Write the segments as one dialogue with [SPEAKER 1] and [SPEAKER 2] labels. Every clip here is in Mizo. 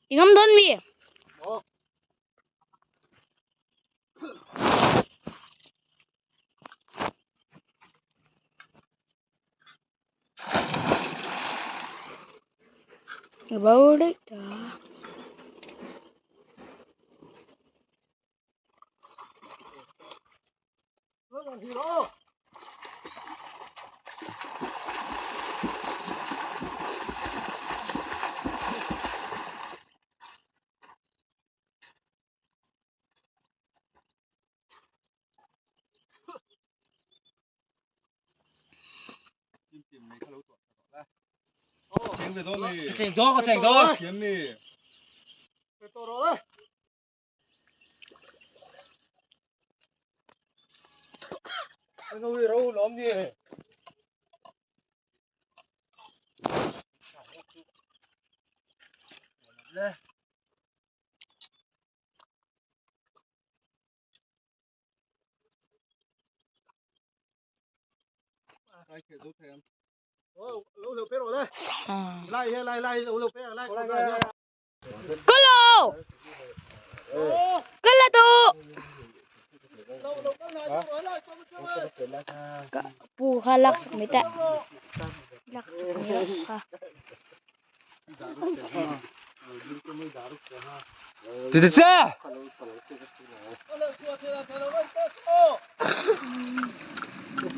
[SPEAKER 1] I ngam dawn mi? Bo daih ta. Kalo! Kala tu! Ka pu kha lak sak mai teh. Lak sak mai rawh kha.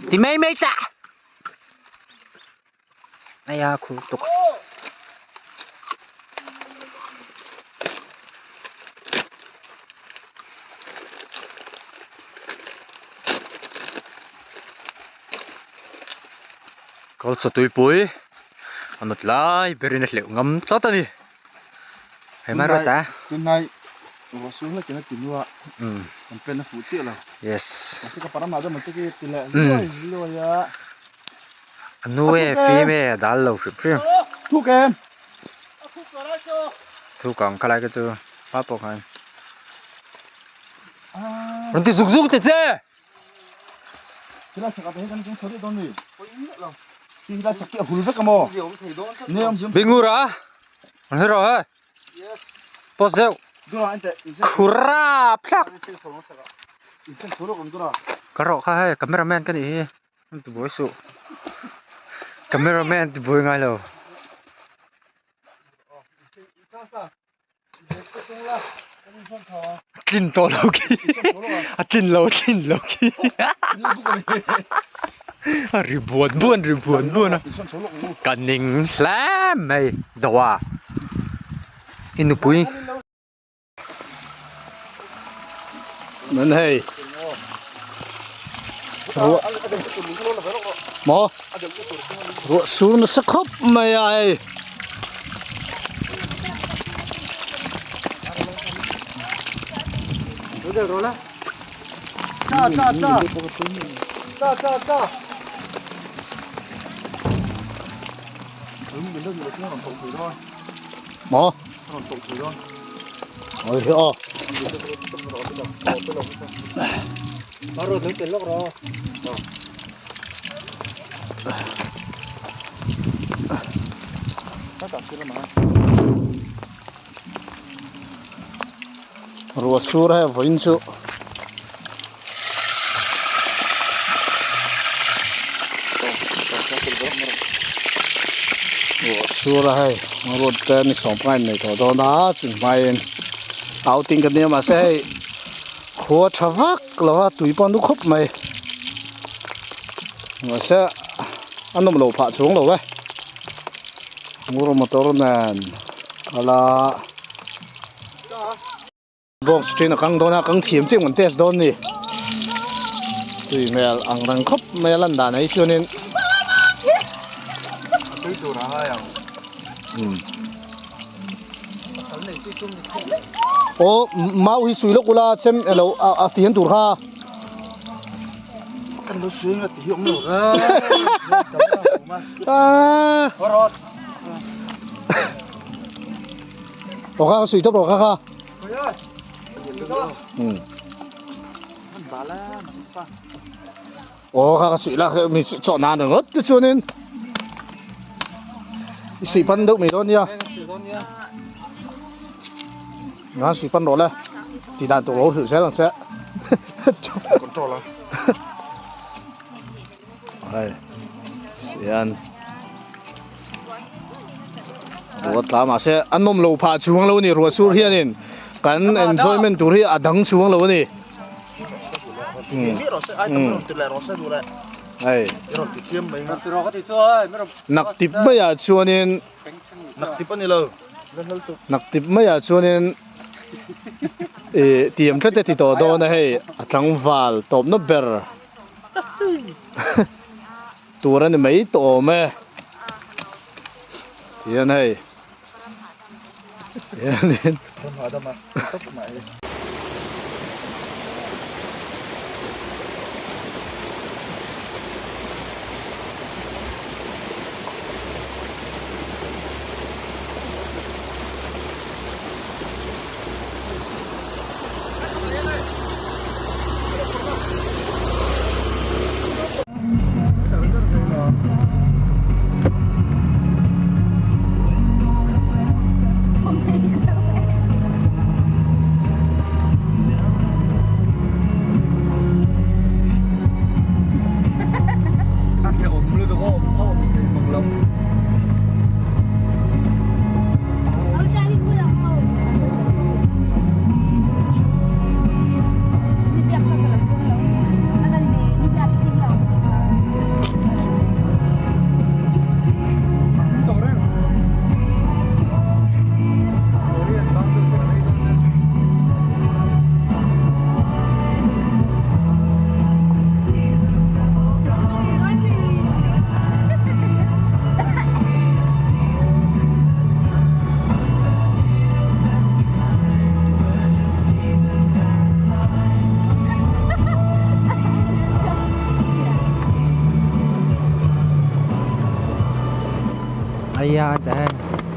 [SPEAKER 2] Ti mai mai ta. Aya khu tuk. Kawlchaw tuipui a nawt lai berin a hleuh ngam tlat a ni. Hei mai rawt a.
[SPEAKER 3] Tunlai ruah sur hlek in a ti nua kan pen a fuh chiah lo.
[SPEAKER 2] Yes.
[SPEAKER 3] Mahse ka param ah deuh maw che ti leh luai luai a.
[SPEAKER 2] A nu e fim e a dal lo hrim hrim.
[SPEAKER 3] Thuk em.
[SPEAKER 2] Thuk ang khalai ka chu pa pawh khan. Rawn ti zuk zuk ta che.
[SPEAKER 3] Tilai chak ah te hian kan cheng chho daih dawn mi? Tilai chak hi a hul vek a maw? Ne awm zim.
[SPEAKER 2] Bingura a rawn hre rawh he. Post deuh. Khura phlak. Ka rawh kha hei cameraman ka nih hi. An ti buai suh. Cameraman an ti buai ngai lo. A tlin tawh lo khi a tlin lo a tlin lo khi a ri buan buan ri buan buan a ka ning hle mai doa i nupui
[SPEAKER 3] Nan hei ruah maw ruah sur nasa khawp mai a hei. Maw ôi hiểu Ruah sur hei vawiin chu ruah sur a hei road te ni sawm panga in nei tawh dawn a chunghmain outing kan nia mahse hei khua tha vak lo a tui pawh a nu khawp mai mahse a nawm loh phah chuang lo e ngur motor nen ala. Box ṭin a kang dawn a kang thiam chiah kan test dawn ni tui hmel ang reng khawp mai a lan dan ah hi chuanin aw mau hi sui lawk ula chem elo a ti hian tur kha aw kha sui tawp rawh kha kha. Aw kha ka suih la mi chawh nan ringawt te chuanin i suih pan deuh mai dawn nia. Ngan sui pan rawh le ti dan tur lo hrilh zel ang che.
[SPEAKER 4] Control a.
[SPEAKER 3] Hei hian ruah tla mahse a nawm lo phah chuang lo a ni ruah sur hianin kan enjoyment tur hi a dang chuang lo a ni. Hei naktip maiah chuanin naktip maiah chuanin ih tiam tlat e ti tawh dawn a hei a tlangval tawpna ber. Tur a ni mai tawh awm e tihian hei hianin
[SPEAKER 2] Aya te hei.